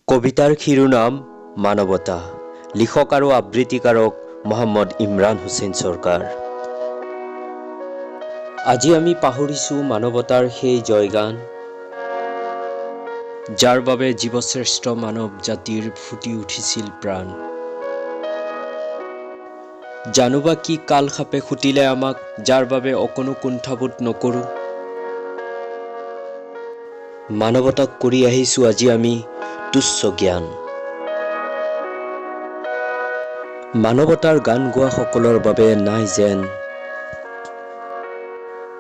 কবিতাৰ শিৰোনাম মানৱতা। লিখক আৰু আবৃত্তিকাৰক মহম্মদ ইমৰান হুছেইন চৰকাৰ। আজি আমি পাহৰিছোঁ মানৱতাৰ সেই জয়গান, যাৰ বাবে জীৱশ্ৰেষ্ঠ মানৱ জাতিৰ ফুটি উঠিছিল প্ৰাণ। জানোবা কি কাল সাপে খুটিলে আমাক, যাৰ বাবে অকণো কুণ্ঠাবোধ নকৰোঁ। মানৱতাক কৰি আহিছোঁ আজি আমি তুচ্ছ জ্ঞান। মানৱতাৰ গান গোৱাসকলৰ বাবে নাই যেন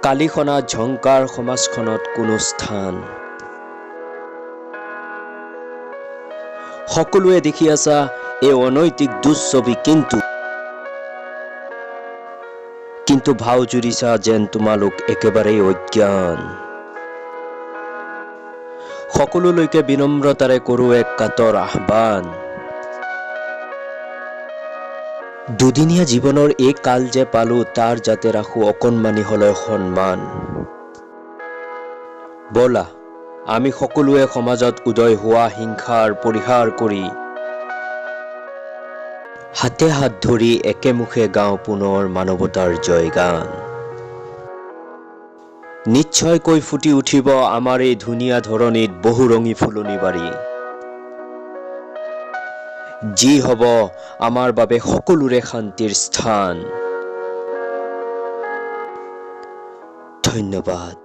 কালিসনা ঝংকাৰ সমাজখনত কোনো স্থান। সকলোৱে দেখি আছা এই অনৈতিক দুশ্ছবি, কিন্তু ভাও জুৰিছা যেন তোমালোক একেবাৰেই অজ্ঞান। সকলোলৈকে বিনম্ৰতাৰে কৰোঁ এক কাতৰ আহ্বান, দুদিনীয়া জীৱনৰ এই কাল যে পালো, তাৰ যাতে ৰাখোঁ অকণমানি হ'লেও সন্মান। ব'লা, আমি সকলোৱে সমাজত উদয় হোৱা হিংসাৰ পৰিহাৰ কৰি হাতে হাত ধৰি একেমুখে গাওঁ পুনৰ মানৱতাৰ জয়গান। নিশ্চয়কৈ ফুটি উঠিব আমাৰ এই ধুনীয়া ধৰণীত বহুৰঙী ফুলনি বাৰী, যি হ'ব আমাৰ বাবে সকলোৰে শান্তিৰ স্থান। ধন্যবাদ।